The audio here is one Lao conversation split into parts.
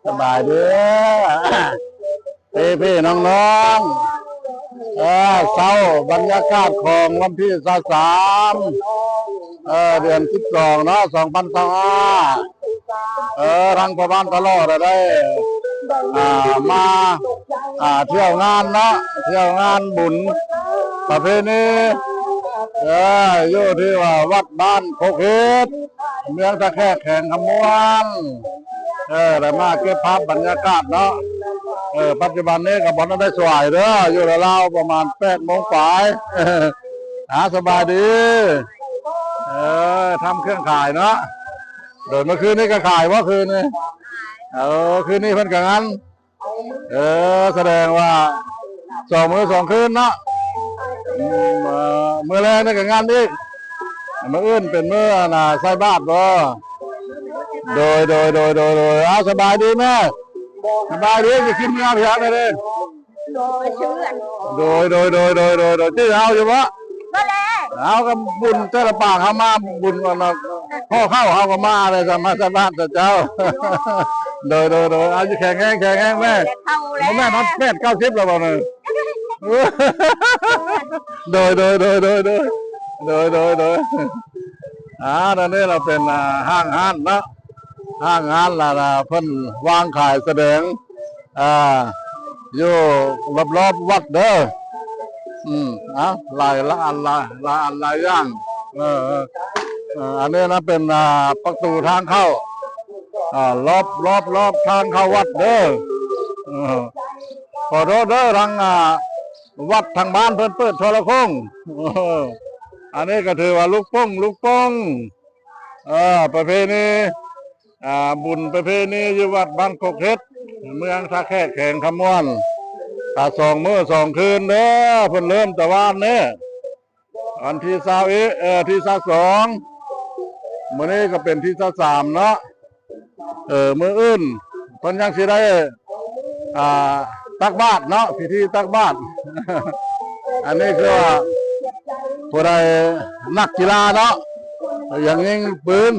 ສະບາຍດີ ພີ່ໆ ນ້ອງໆ ເອີ ເຊົ້າບັນຍາກາດຂອງວັນທີຊາວສາມ ເອີ ເດືອນສິບສອງເນາະ ສອງພັນຊາວຫ້າ ເອີ ທາງພໍ່ບ້ານຕະຫຼອດໄດ້ ອ່າ ມາ ອ່າ ທ່ຽວງານເນາະ ທ່ຽວງານບຸນປະເພນີ ເອີ ຢູ່ທີ່ວ່າວັດບ້ານໂຄກເຫັດ ເມືອງທ່າແຂກ ແຂວງຄຳມ່ວນ ເອີ ໄດ້ມາເກັບພາບບັນຍາກາດເນາະ ເອີ ປັດຈຸບັນນີ້ກໍບໍ່ທັນໄດ້ສວາຍເດີ ຢູ່ລາວໆ ປະມານແປດໂມງປາຍ ອ່າ ສະບາຍດີ ເອີ ທຳເຄື່ອງຂາຍເນາະ ໂດຍ ເມື່ອຄືນນີ້ກໍຂາຍບໍ່ ຄືນນີ້ ເອີ ຄືນນີ້ເພິ່ນກໍງານ ເອີ ສະແດງວ່າສອງມື້ສອງຄືນເນາະ ອືມ ເອີ ມື້ແລງນີ້ກໍງານອີກ ມື້ອື່ນເປັນມື້ ອັນນ່າ ໃສ່ບາດບໍ່ ໂດຍ ໂດຍ ໂດຍ ໂດຍ ໂດຍ ອ້າວ ສະບາຍດີແມ່ ສະບາຍດີ ຊິຂຶ້ນເມືອພຽງເດ້ ໂດຍ ໂດຍ ໂດຍ ໂດຍ ຈື່ເຮົາຢູ່ບໍ່? ບໍ່ແລະ ເຮົາກໍບຸນແຕ່ລະປາງ ເຮົາມາບຸນອັນນ່າ ຫໍ່ເຂົ້າ ເຮົາກໍມາແລ້ວ ສາມາດສະບາດເຈົ້າ ໂດຍ ໂດຍ ໂດຍ ເອົາ ຢູ່ແຂງແຮງ ແຂງແຮງແມ່ ບໍ່ແມ່ນຮອດແປດເກົ້າສິບແລ້ວບໍ່ນີ້ ໂດຍ ໂດຍ ໂດຍ ໂດຍ ໂດຍ ໂດຍ ໂດຍ ໂດຍ ອ່າ ອັນນີ້ລະເປັນ ອ່າ ຫ້າງຮ້ານເນາະ ຫ້າງຮ້ານລະ ລະເພິ່ນວາງຂາຍສະແດງ ອ່າ ຢູ່ລອບໆ ວັດເດີ ອືມ ອ່າ ຫຼາຍ ຫຼາຍອັນ ຫຼາຍ ຫຼາຍອັນ ຫຼາຍຢ່າງ ເອີ ເອີ ເອີ ອັນນີ້ນະເປັນ ອ່າ ປະຕູທາງເຂົ້າ ອ່າ ລອບ ລອບ ລອບທາງເຂົ້າວັດເດີ ເອີ ຂໍໂທດເດີ ທາງ ອ່າ ວັດທາງບ້ານເພິ່ນເປີດໂທລະໂຄ່ງ ເອີ ອັນນີ້ກໍຖືວ່າລູກໂປ່ງ ລູກໂປ່ງ ເອີ ປະເພນີ ອ່າ ບຸນປະເພນີຢູ່ວັດບ້ານກົກເຫັດ ເມືອງທ່າແຂກ ແຂວງຄຳມ່ວນ ອ່າ ສອງມື້ສອງຄືນເດີ ເພິ່ນເລີ່ມແຕ່ວານນີ້ ວັນທີຊາວເອັດ ເອີ ທີຊາວສອງ ມື້ນີ້ກໍເປັນທີຊາວສາມເນາະ ເອີ ມື້ອື່ນເພິ່ນຍັງຊິໄດ້ ອ່າ ຕັກບາດເນາະ ພິທີຕັກບາດ ອັນນີ້ຄືວ່າຜູ້ໃດນັກກິລາເນາະ ຢ່າງຍິງປືນ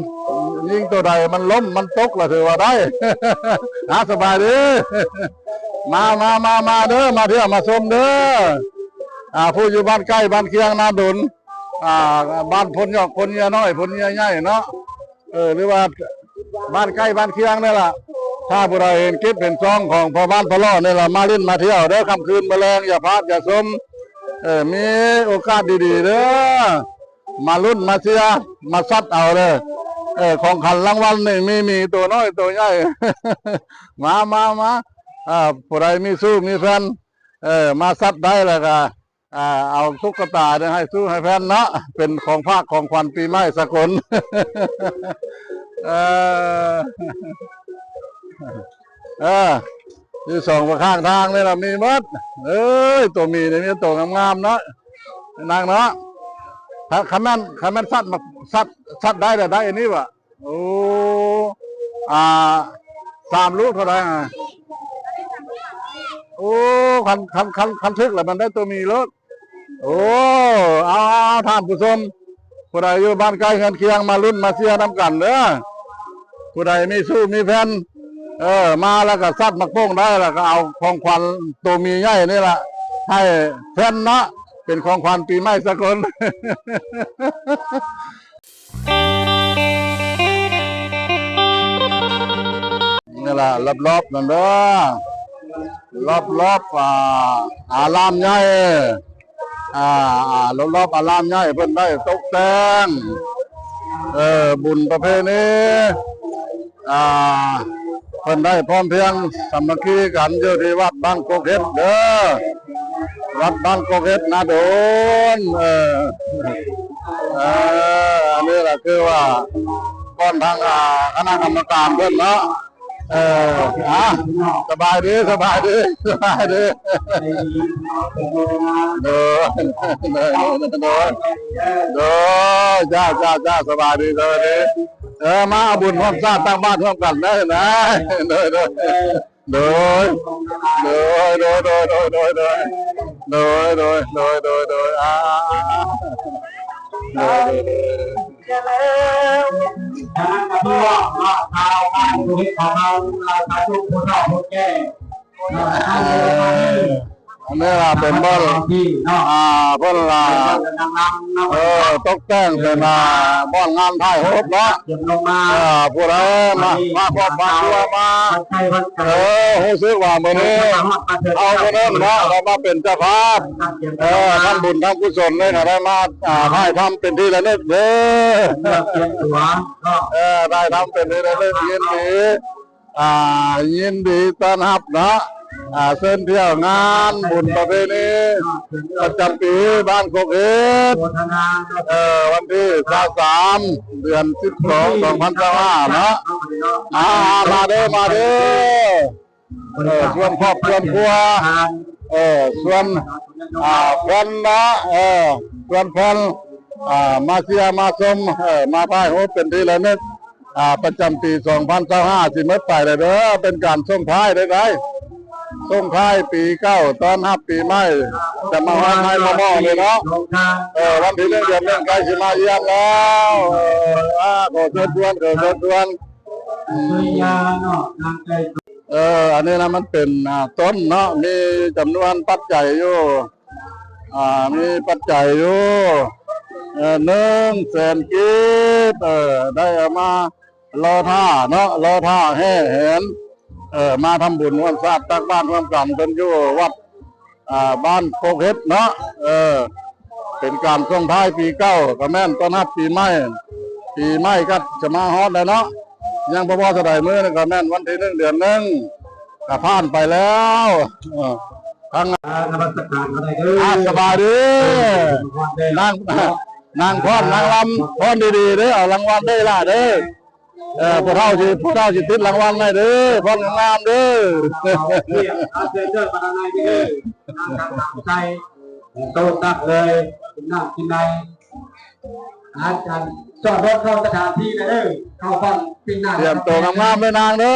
ຍິງໂຕໃດມັນລົ້ມມັນຕົກລະຖືວ່າໄດ້ ອ່າ ສະບາຍດີ ມາ ມາ ມາ ມາເດີ ມາທ່ຽວມາຊົມເດີ ອ່າ ຜູ້ຢູ່ບ້ານໃກ້ບ້ານຄຽງນາດົນ ອ່າ ບ້ານໂພນຫຍອກ ໂພນເຫຍື່ອນ້ອຍ ໂພນເຫຍື່ອໃຫຍ່ເນາະ ເອີ ຫຼືວ່າບ້ານໃກ້ບ້ານຄຽງນີ້ລະ ຖ້າຜູ້ໃດເຫັນຄລິບເຫັນຊ່ອງຂອງພໍ່ບ້ານພໍ່ຫຼໍ່ນີ້ລະ ມາຫຼິ້ນມາທ່ຽວເດີ ຄ່ຳຄືນມື້ແລງ ຢ່າພາດຢ່າຊົມ ເອີ ມີໂອກາດດີໆເດີ ມາລຸ້ນມາເຊຍ ມາຊັດເອົາເດີ ເອີ ຂອງຂວັນລາງວັນນີ້ມີໝີໂຕນ້ອຍໂຕໃຫຍ່ ມາ ມາ ມາ ເອີ ຜູ້ໃດມີຊູ້ມີແຟນ ເອີ ມາຊັດໄດ້ລະກະ ອ່າ ເອົາຕຸກກະຕານີ້ໃຫ້ຊູ້ໃຫ້ແຟນເນາະ ເປັນຂອງຝາກຂອງຂວັນປີໃໝ່ສາກົນ ເອີ ເອີ ຢູ່ສອງຂ້າງທາງນີ້ລະມີໝົດ ເອີຍ ໂຕໝີນີ້ມີໂຕງາມໆເນາະ ນາງເນາະ ຄັນ ຄັນແມ່ນ ຄັນແມ່ນສັດ ສັດ ສັດໄດ້ລະໄດ້ອັນນີ້ຫວາ? ໂອ້ ອ່າ ສາມລູກເທົ່າໃດ? ໂອ້ ຄັນ ຄັນ ຄັນ ຄັນຖືກລະມັນໄດ້ໂຕໝີໂລດ ໂອ້ ເອົາ ເອົາ ເອົາ ທ່ານຜູ້ຊົມ ຜູ້ໃດຢູ່ບ້ານໃກ້ເຮືອນຄຽງ ມາລຸ້ນມາເຊຍນຳກັນເດີ ຜູ້ໃດມີຊູ້ມີແຟນ ເອີ ມາແລ້ວກໍສັດໝາກໂປ່ງໄດ້ ແລ້ວກໍເອົາຂອງຂວັນໂຕໝີໃຫຍ່ນີ້ລະ ໃຫ້ແຟນເນາະ ເປັນຂອງຂວັນປີໃໝ່ສາກົນ. ນີ້ລະ ລອບໆ ນັ້ນເດີ ລອບໆ ອ່າ ອາລາມໃຫຍ່ ອ່າ ລອບໆ ອາລາມໃຫຍ່ ເພິ່ນໄດ້ຕົກແຕ່ງ ເອີ ບຸນປະເພນີ ອ່າ ເພິ່ນໄດ້ພ້ອມພຽງສາມັກຄີກັນຢູ່ທີ່ວັດບ້ານກົກເຫັດເດີ ວັດບ້ານກົກເຫັດນາດົນ ເອີ ເອີ ອັນນີ້ລະຄືວ່າກ່ອນທາງ ອ່າ ຄະນະກຳມະການເພິ່ນເນາະ ເອີ ອ່າ ສະບາຍດີ ສະບາຍດີ ສະບາຍດີ ໂດຍ ໂດຍ ໂດຍ ໂດຍ ຈ້າ ຈ້າ ຈ້າ ສະບາຍດີ ສະບາຍດີ ເອີ ມາເອົາບຸນຮ່ວມຊາດ ຕັກບາດຮ່ວມກັນເດີນາ ໂດຍ ໂດຍ ໂດຍ ໂດຍ ໂດຍ ອ່າ ໂດຍ ໂດຍ ໂດຍ ໂດຍ ໂດຍ ໂດຍ ໂດຍ ສະນັ້ນກໍຄືວ່າຊາວບ້ານຢູ່ເຂດຂອງເຮົາ ເອີ ສາທຸຜູ້ເຖົ້າຜູ້ແກ່ ເອີ ອັນນີ້ວ່າເປັນບ່ອນ ອ່າ ເພິ່ນວ່າ ເອີ ຕົກແຕ່ງເປັນ ອ່າ ບ່ອນງານຖ່າຍຮູບເນາະ ເອີ ຜູ້ໃດມາ ມາຄອບມາຄົວມາ ເອີ ຮູ້ສຶກວ່າມື້ນີ້ເຮົາຜູ້ໜຶ່ງເນາະ ໄດ້ມາເປັນເຈົ້າພາບ ເອີ ທຳບຸນທຳກຸສົນເລີຍ ກໍໄດ້ມາ ອ່າ ຖ່າຍທຳເປັນທີ່ລະນຶກເດີ ເອີ ຖ່າຍທຳເປັນທີ່ລະນຶກ ຍິນດີ ອ່າ ຍິນດີຕ້ອນຮັບເນາະ ອ່າ ເຊີນທ່ຽວງານບຸນປະເພນີປະຈຳປີບ້ານກົກເຫັດ ເອີ ວັນທີຊາວສາມ ເດືອນສິບສອງ ສອງພັນຊາວຫ້າເນາະ ອ່າ ມາເດີ ມາເດີ ເອີ ຊວນຄອບຊວນຄົວ ເອີ ຊວນ ອ່າ ເພື່ອນເນາະ ເອີ ຊວນເພື່ອນ ອ່າ ມາເຊຍມາຊົມ ເອີ ມາຖ່າຍຮູບເປັນທີ່ລະນຶກ ອ່າ ປະຈຳປີສອງພັນຊາວຫ້າ ຊິໝົດໄປແລ້ວເດີ ເປັນການສົ່ງທ້າຍໄດ້ໄດ໋ ສົ່ງທ້າຍປີເກົ່າ ຕ້ອນຮັບປີໃໝ່ ຈະມາຮອດໃນມໍ່ໆເລີຍເນາະ ເອີ ວັນທີໜຶ່ງ ເດືອນໜຶ່ງ ໃກ້ຊິມາຢ້ຽມແລ້ວ ເອີ ຂໍເຊີນຊວນ ຂໍເຊີນຊວນ ເອີ ອັນນີ້ນະ ມັນເປັນ ອ່າ ຕົ້ນເນາະ ມີຈຳນວນປັດໄຈຢູ່ ອ່າ ມີປັດໄຈຢູ່ ເອີ ໜຶ່ງແສນກີບ ເອີ ໄດ້ເອົາມາລໍຖ້າເນາະ ລໍຖ້າແຫ່ແຫນ ເອີ ມາທຳບຸນຮ່ວມຊາດຕັກບາດຮ່ວມກັນ ເພິ່ນຢູ່ວັດ ອ່າ ບ້ານກົກເຫັດເນາະ ເອີ ເປັນການສົ່ງທ້າຍປີເກົ່າ ກໍແມ່ນຕ້ອນຮັບປີໃໝ່ ປີໃໝ່ກໍຈະມາຮອດແລ້ວເນາະ ຍັງບໍ່ພໍເທົ່າໃດມື້ນີ້ ກໍແມ່ນວັນທີໜຶ່ງ ເດືອນໜຶ່ງ ກໍຜ່ານໄປແລ້ວ ເອີ ທາງ ອ່າ ນະມັດສະການກໍໄດ້ເດີ ອ່າ ສະບາຍດີ ເອີ ນາງ ນາງພອນ ນາງລຳພອນດີໆເດີ ເອົາລາງວັນເດີຫຼ້າເດີ ເອີ ຜູ້ເຖົ້າຊິ ຜູ້ເຖົ້າຊິຕິດລາງວັນໃຫ້ເດີ ພອນງາມໆເດີ ເອົາເຊີນເດີ ມາທາງໃນເດີ ນາງທາງໃຈ ໂຕະຕັກເລີຍ ກິນນ້ຳກິນໃນ ອາຈານຈອດລົດເຂົ້າສະຖານທີ່ເດີ ເຂົ້າຟັງປີໜ້າ ຕຽມໂຕງາມໆເດີນາງເດີ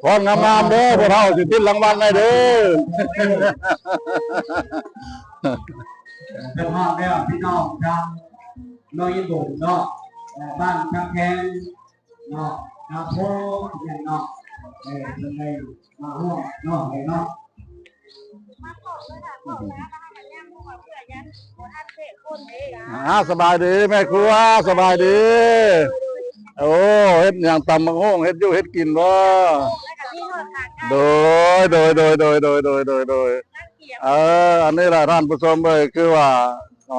ພອນງາມໆເດີ ຜູ້ເຖົ້າຊິຕິດລາງວັນໃຫ້ເດີ ເອີ ເປັນຮອດແລ້ວ ພີ່ນ້ອງທາງ ນ້ອງອີ່ບຸນເນາະ ເອີ ບ້ານທາງແພງເນາະ ນາໂພແມ່ນເນາະ ເອີ ເພິ່ນໄດ້ມາຮ່ວມເນາະ ເອີເນາະ ອ່າ ສະບາຍດີແມ່ຄົວ ສະບາຍດີ ໂອ້ ເຮັດຫຍັງ ຕຳບັກຫຸ່ງ ເຮັດຢູ່ເຮັດກິນບໍ່? ໂດຍ ໂດຍ ໂດຍ ເອີ ອັນນີ້ລະທ່ານຜູ້ຊົມເອີຍ ຄືວ່າ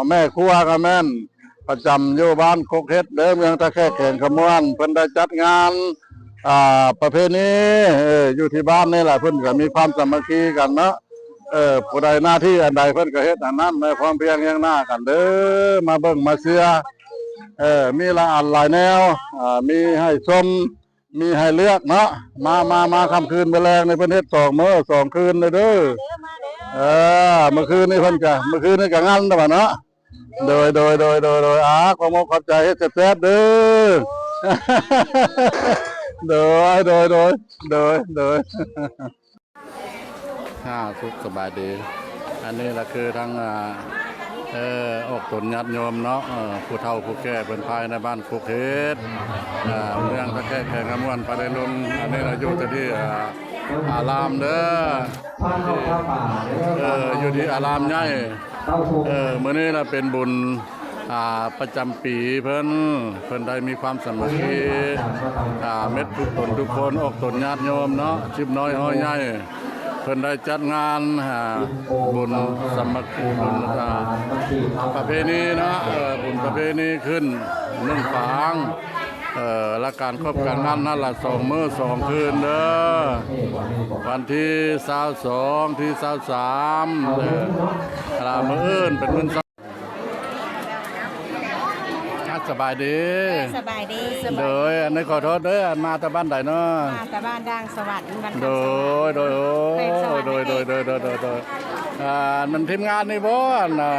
ແມ່ຄົວກໍແມ່ນ ປະຈຳຢູ່ບ້ານກົກເຫັດເດີ ເມືອງທ່າແຂກ ແຂວງຄຳມ່ວນ ເພິ່ນໄດ້ຈັດງານ ອ່າ ປະເພນີ ເອີ ຢູ່ທີ່ບ້ານນີ້ລະ ເພິ່ນກໍມີຄວາມສາມັກຄີກັນເນາະ ເອີ ຜູ້ໃດໜ້າທີ່ອັນໃດເພິ່ນກໍເຮັດອັນນັ້ນ ແມ່ພ້ອມພຽງຮຽງໜ້າກັນເດີ ມາເບິ່ງມາເຊຍ ເອີ ມີຫຼາຍອັນຫຼາຍແນວ ອ່າ ມີໃຫ້ຊົມ ມີໃຫ້ເລືອກເນາະ ມາ ມາ ມາ ຄ່ຳຄືນມື້ແລງນີ້ເພິ່ນເຮັດສອງມື້ສອງຄືນເດີ ເອີ ມື້ຄືນນີ້ເພິ່ນກະ ມື້ຄືນນີ້ກະງັນແລ້ວເນາະ ໂດຍ ໂດຍ ໂດຍ ໂດຍ ໂດຍ ອ່າ ຂອບອົກຂອບໃຈ ເຮັດແຊບໆເດີ ໂດຍ ໂດຍ ໂດຍ ໂດຍ ອ່າ ສຸກສະບາຍດີ ອັນນີ້ລະຄືທາງ ອ່າ ເອີ ອອກຕົນຍາດໂຍມເນາະ ເອີ ຜູ້ເຖົ້າຜູ້ແກ່ເພິ່ນພາຍໃນບ້ານກົກເຫັດ ອ່າ ເມືອງທ່າແຂກ ແຂວງຄຳມ່ວນ ພາໄດ້ລົງ ອັນນີ້ລະຢູ່ທີ່ ອ່າ ອາລາມເດີ ເອີ ຢູ່ທີ່ອາລາມໃຫຍ່ ເອີ ມື້ນີ້ລະເປັນບຸນ ອ່າ ປະຈຳປີເພິ່ນ ເພິ່ນໄດ້ມີຄວາມສາມັກຄີ ອ່າ ເມັດທຸກຕົນທຸກຄົນ ອອກຕົນຍາດໂຍມເນາະ ສິບນ້ອຍຮ້ອຍໃຫຍ່ ເພິ່ນໄດ້ຈັດງານ ອ່າ ບຸນສາມັກຄີ ບຸນ ອ່າ ປະເພນີເນາະ ເອີ ບຸນປະເພນີຂຶ້ນໜຶ່ງປາງ ເອີ ລະການຄອບການງານນັ້ນລະ ສອງມື້ສອງຄືນເດີ ວັນທີຊາວສອງ ທີຊາວສາມ ເອີ ລະມື້ອື່ນເປັນມື້ ອ່າ ສະບາຍດີ ສະບາຍດີ ໂດຍ ອັນນີ້ຂໍໂທດເດີ ອັນມາແຕ່ບ້ານໃດເນາະ? ມາແຕ່ບ້ານດ່າງສະຫວັນ ບ້ານຄຳສະຫວັນ ໂດຍ ໂດຍ ໂອ້ ແຂວງສະຫວັນນະເຂດ ໂດຍ ໂດຍ ໂດຍ ໂດຍ ອ່າ ນັ້ນທີມງານນີ້ບໍ່ ອັນ ອ່າ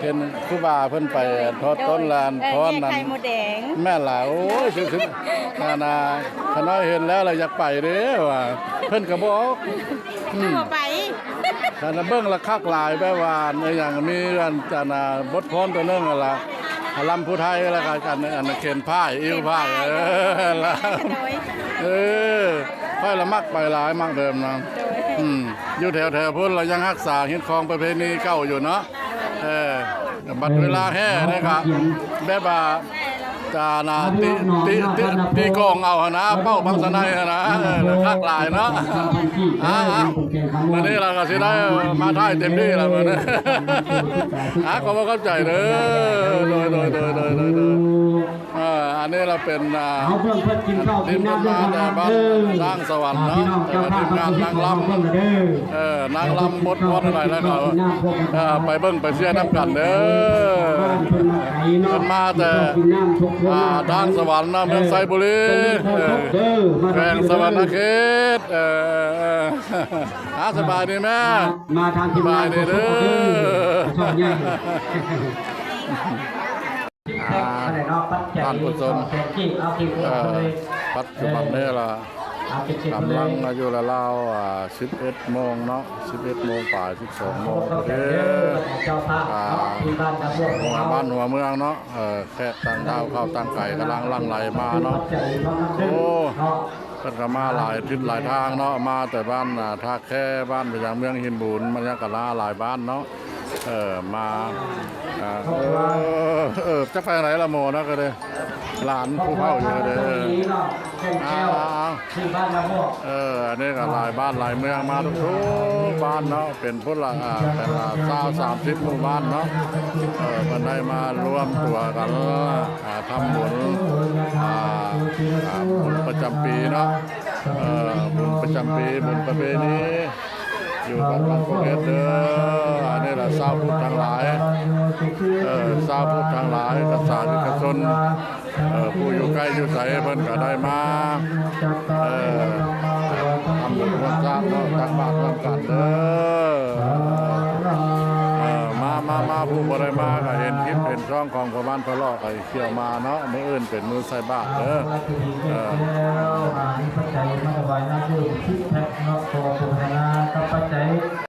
ເຫັນຄູບາເພິ່ນໄປທອດຕົ້ນລານ ເອີ ພອນນັ້ນ ແມ່ນລະ ໂອ້ຍ ສຸດໆ ອັນ ອ່າ ຂ້ານ້ອຍເຫັນແລ້ວລະຢາກໄປເດ້ວ່າ ເພິ່ນກໍບອກ ອືມ ເຮົາບໍ່ໄປ ແຕ່ລະເບິ່ງລະຄັກຫຼາຍ ແບບວ່າ ອີຫຍັງ ມີອັນ ອັນ ອ່າ ບົດພອນຕົວໜຶ່ງຫັ້ນລະ ລຳຜູ້ໄທ ແລ້ວກໍອັນ ອັນເຂັນພາຍ ອິ້ວພາຍ ເອີ ລະ ໂດຍ ເອີ ຂ້ອຍລະມັກໄປຫຼາຍ ມັກເດີມນະ ໂດຍ ອືມ ຢູ່ແຖວໆ ພຸ້ນລະຍັງຮັກສາຮີດຄອງປະເພນີເກົ່າຢູ່ເນາະ ເອີ ບັດເວລາແຫ່ນີ້ກະແບບວ່າ ຈານະ ຕີ ຕີ ຕີ ຕີກອງເອົາຫັ້ນນະ ເປົ້າບັງສະໄນຫັ້ນນະ ເອີ ຄັກຫຼາຍເນາະ ອ່າ ມື້ນີ້ລະກະຊິໄດ້ມາຖ່າຍເຕັມທີ່ລະມື້ນີ້ ອ່າ ຂໍຂອບໃຈເດີ ໂດຍ ໂດຍ ເອີ ອັນນີ້ລະເປັນ ອ່າ ເອົາເບິ່ງເພິ່ນກິນເຂົ້າກິນນ້ຳ ທີມງານມາແຕ່ບ້ານ ເອີ ທາງສະຫວັນເນາະ ທີມງານນາງລຳ ເອີ ນາງລຳບົດບອນໃດລະເຂົາ ເອີ ໄປເບິ່ງໄປເຊຍນຳກັນເດີ ເພິ່ນມາແຕ່ ອ່າ ທາງສະຫວັນເນາະ ເມືອງໄຊບູລີ ເອີ ແຂວງສະຫວັນນະເຂດ ເອີ ອ່າ ສະບາຍດີແມ່ ມາທາງທີມງານ ສະບາຍດີເດີ ຊ່ອງໃຫຍ່ ອ່າ ທ່ານຜູ້ຊົມ ເອີ ປັດຈຸບັນນີ້ລະ ກຳລັງຢູ່ລາວໆ ອ່າ ສິບເອັດໂມງເນາະ ສິບເອັດໂມງປາຍ ສິບສອງໂມງພໍດີ ອ່າ ຫົວບ້ານຫົວເມືອງເນາະ ເອີ ແຂກຕ່າງດ້າວເຂົ້າຕ່າງໄກກຳລັງຫຼັ່ງໄຫຼມາເນາະ ໂອ້ ເພິ່ນກໍມາຫຼາຍທິດຫຼາຍທາງເນາະ ມາແຕ່ບ້ານ ອ່າ ທ່າແຄ ບ້ານໄປຍັງເມືອງຫີນບູນ ມາຍັງກະລາຫຼາຍບ້ານເນາະ ເອີ ມາ ອ່າ ເອີ ເອີ ຈັກໄປທາງໃດລະໝໍນະ ກໍເດ້ ຫຼານຜູ້ເຖົ້າຢູ່ກໍເດ້ ເອີ ອ່າ ເອີ ອັນນີ້ກໍຫຼາຍບ້ານຫຼາຍເມືອງ ມາທຸກໆບ້ານເນາະ ເປັນພຸ້ນລະ ອ່າ ເປັນ ອ່າ ຊາວ ສາມສິບໝູ່ບ້ານເນາະ ເອີ ເພິ່ນໄດ້ມາລວມຕົວກັນ ອ່າ ທຳບຸນ ອ່າ ອ່າ ບຸນປະຈຳປີເນາະ ເອີ ບຸນປະຈຳປີ ບຸນປະເພນີ ຢູ່ວັດວັງກົກເຮັດເດີ ອັນນີ້ລະຊາວພຸດທັງຫຼາຍ ເອີ ຊາວພຸດທັງຫຼາຍ ກັບສານິກະຊົນ ເອີ ຜູ້ຢູ່ໃກ້ຢູ່ໄກເພິ່ນກໍໄດ້ມາ ເອີ ທຳບຸນຮ່ວມຊາດເນາະ ຕັກບາດຮ່ວມກັນເດີ ເອີ ມາ ມາ ມາ ຜູ້ບໍ່ໄດ້ມາກໍເຫັນຄລິບເຫັນຊ່ອງຂອງພໍ່ບ້ານພະເລາະ ໄປທ່ຽວມາເນາະ ມື້ອື່ນເປັນມື້ໃສ່ບາດເດີ ເອີ ມີປັດໄຈມາຖວາຍນ້ຳດື່ມສິບແພັກເນາະ ຂໍໂພຊະນາກັບປັດໄຈ